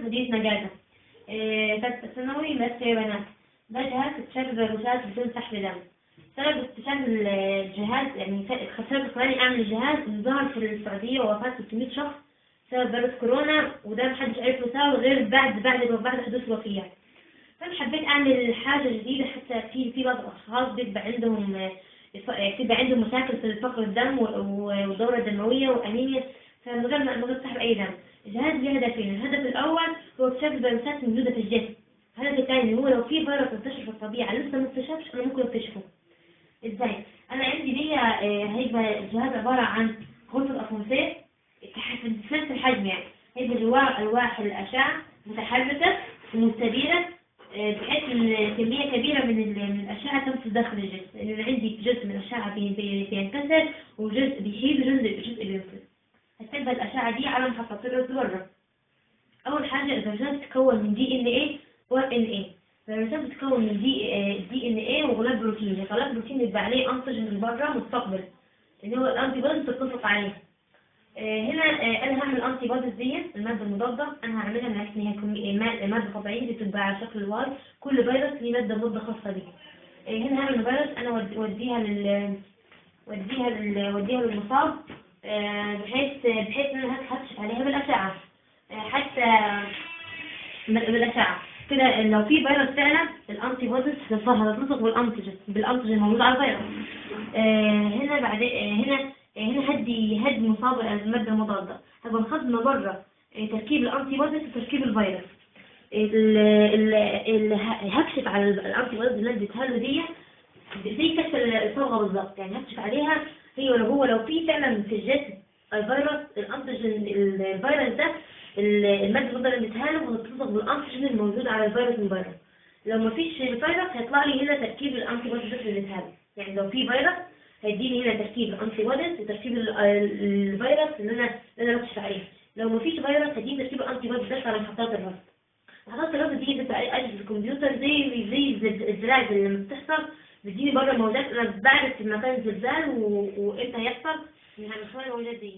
مدينة نجازة، ثالثة ثانوي مدرسة يا بنات. ده جهاز اكتشاف الفيروسات بدون سحب دم. سبب اكتشاف الجهاز، يعني سبب خلاني أعمل الجهاز، إنه ظهر في السعودية وفاة 300 شخص بسبب فيروس كورونا، وده محدش عرف له سبب غير بعد حدوث الوفيات. فأنا حبيت أعمل حاجة جديدة، حتى في بعض الأشخاص بيبقى عندهم مشاكل في فقر الدم والدورة الدموية وأنيميا، فمن غير من غير سحب أي دم. الجهاز ليه هدفين: الهدف الأول هو اكتشاف الفيروسات الموجودة في الجسم، الهدف الثاني هو لو في فيروس انتشر في الطبيعة لسه ما اكتشفش أنا ممكن اكتشفه. إزاي؟ أنا عندي ليا هيبقى الجهاز عبارة عن غرفة أسانسير في نفس الحجم، يعني هيبقى جواه ألواح الأشعة متحركة ومستديرة، بحيث إن كمية كبيرة من الأشعة تنفذ داخل الجسم، لأن أنا عندي جزء من الأشعة بينكسر، وجزء بيشيل، وجزء بينفذ. هتبقى الأشعة دي على محطات الرصد بره. أول حاجة الفيروسات بتتكون من DNA و RNA. الفيروسات بتتكون من DNA وغلاف بروتيني. غلاف بروتيني بيبقى عليه antigen من بره مستقبل، اللي هو ال antibodies بتتفق عليه. هنا انا هعمل antibodies دي، المادة المضادة انا هعملها من عارف ان هي مادة طبيعية بتبقى على شكل Y، كل فيروس ليه مادة مضادة خاصة بيه. هنا هعمل فيروس انا وديها للمصاب، بحيث ان انا هكشف عليها بالاشعه، حتى بالاشعه كده لو في فيروس فعلا ال antibodies هتلصق بال antigen الموجود على الفيروس. هنا بعد هنا هدي مصاب المادة المضادة، هبقى مخزنة بره تركيب ال antibodies وتركيب الفيروس. هكشف على ال antibodies اللي انا اديتها له دي زي كشف الصبغه بالظبط، يعني هكشف عليها هي ولا هو. لو في فعلا في الجسم الفيروس ال antigen الفيروس ده المادة المضادة اللي اديتها له هتلصق بال antigen الموجود على الفيروس من بره. لو مفيش فيروس هيطلع لي هنا تركيب ال antibodies اللي اديتها له، يعني لو في فيروس هيديني هنا تركيب ال antibodies وتركيب الفيروس اللي انا بكشف عليه. لو مفيش فيروس هيديني تركيب ال antibodies بس على محطات الرصد. محطات الرصد دي بتبقى اجهزة الكمبيوتر زي الزلازل اللي لما بتحصل بتديني بره الموجات، انا بعرف في مكان الزلزال وامتى هيحصل من خلال الموجات دي.